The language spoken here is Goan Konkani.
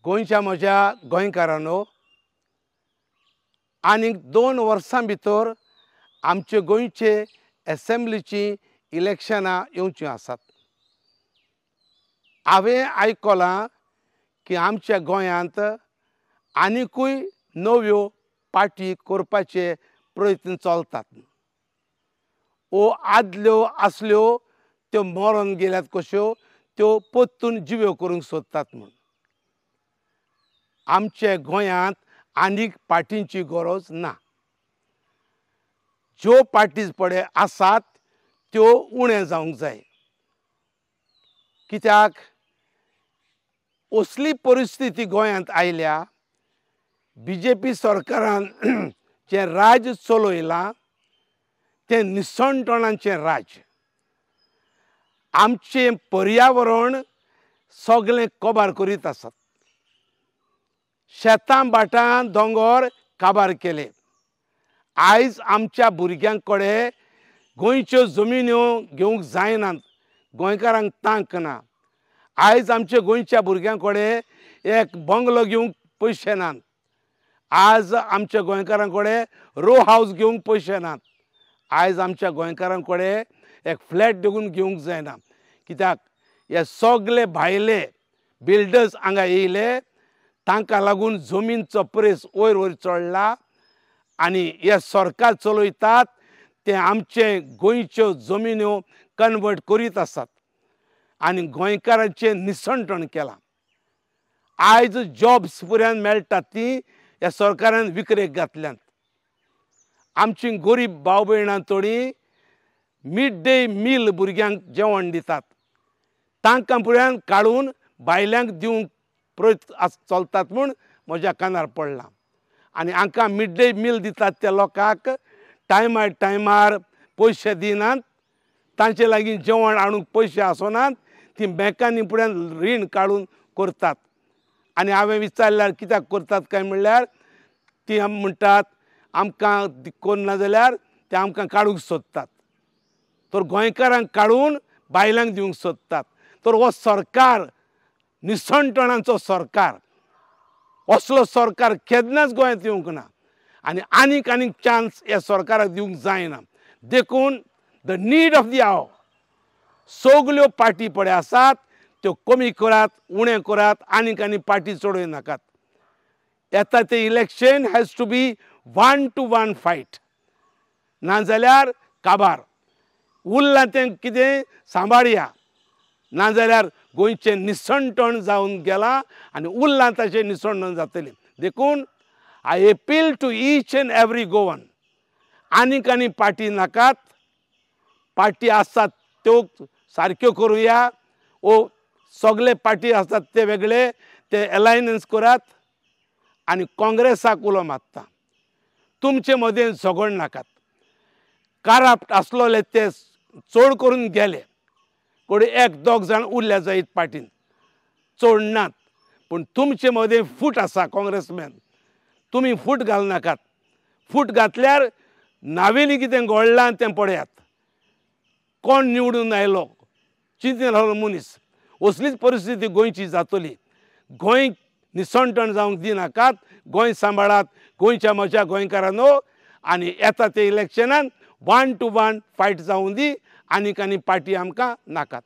गोंयच्या म्हज्या गोंयकारांनो, आनीक 2 वर्सां भितर आमचे गोंयचे एसेंब्लीची इलेक्शनां येवचीं आसात। हांवें आयकलां की आमच्या गोंयांत आनिकूय नव्यो पार्टी करपाचे प्रयत्न चलतात। ओ आदल्यो आसल्यो त्यो मरोन गेल्यात कश्यो त्यो परतून जिव्यो करूंक सोदतात म्हूण। आमच्या गोंयांत आनीक पार्टींची गरज ना। ज्यो पार्टीज पळय आसात त्यो उणें जावंक जाय। कित्याक असली परिस्थिती गोंयांत आयल्या, बीजेपी सरकारान जें राज्य चलयलां तें निसणटणाचें राज्य। आमचें पर्यावरण सगळें कबार करीत आसात। शेतां भाटां दोंगर काबार केले। आयज आमच्या भुरग्यां कडेन गोंयच्यो जमिन्यो घेवंक जायनात, गोंयकारांक तांक ना। आयज आमच्या गोंयच्या भुरग्यां कडेन एक बंगलो घेवंक पयशे नात। आज आमच्या गोंयकारां कडेन रो हावस घेवंक पयशे नात। आयज आमच्या गोंयकारां कडेन एक फ्लॅट देखून घेवंक जायना। कित्याक हे सगळे भायले बिल्डर्स हांगा येयले, तांकां लागून जमीनचो प्रेस वयर वयर चडला आनी हे सरकार चलयतात ते आमचे गोंयच्यो जमिन्यो कन्वर्ट करीत आसात आनी गोंयकारांचें निसणटण केलां। आयज जॉब्स पुऱ्यान मेळटात ती ह्या सरकारान विकरेक घातल्यात। आमची गरीब भाव भयणां थोडीं मिड डे मील भुरग्यांक जेवण दितात, तांकां पुऱ्यान काडून बायल्यांक दिवंक प्रयत्न चलतात म्हूण म्हज्या कानार पडलां। आनी हांकां मिड डे मील दितात त्या लोकांक टायमार टायमार पयशे दिनात, तांचे लागीं जेवण हाडूंक पयशे आसनात, ती बँकांनी फुड्यान रीण काडून करतात। आनी हांवें विचारल्यार कित्याक करतात काय म्हणल्यार ती म्हणटात आमकां करना जाल्यार ते आमकां काडूंक सोदतात, तर गोंयकारांक काडून बायलांक दिवंक सोदतात। तर हो सरकार निसणटणांचो सरकार, असलो सरकार केन्नाच गोंयांत येवंक ना आनी आनीक आनीक चान्स ह्या सरकाराक दिवंक जायना। देखून the need of the hour, सगल्यो पार्टी पळय आसात त्यो कमी करात, उणें करात, आनीक आनी पार्टी चडोय नाकात। येता तें election has to be 1 to 1 fight, नाजाल्यार काबार उरलां तें कितें सांबाळया, नाजाल्यार गोंयचें निसणटण जावन गेलां आनी उरलां ताचें निसणटण जातलें। देखून I appeal to each and every Goan, आनीक आनी पार्टी नाकात, पार्टी आसात त्यो सारक्यो करुया, ओ सगळे पार्टी आसात ते वेगळे ते अलायन्स करात आनी काँग्रेसाक उलो मारता तुमचे मदें झगड नाकात। करप्ट आसलोले ते चड करून गेले, कोण एक दोग जाण उरल्या जायत पार्टीन, चड नात, पूण तुमचे मदें फूट आसा काँग्रेसमॅन, तुमी फूट घालनाकात। फूट घातल्यार नावेली कितें घडलां तें पळयात, कोण निवडून आयलो चिंतून रावलो मनीस, असलीच परिस्थिती गोंयची जातली। गोंय निसणटण जावंक दिनाकात, गोंय सांबाळात गोंयच्या म्हज्या गोंयकारांनो, आनी येता ते इलेक्शनान 1 to 1 फायट जावूं दी, आनीक आनी पार्टी आमकां नाकात।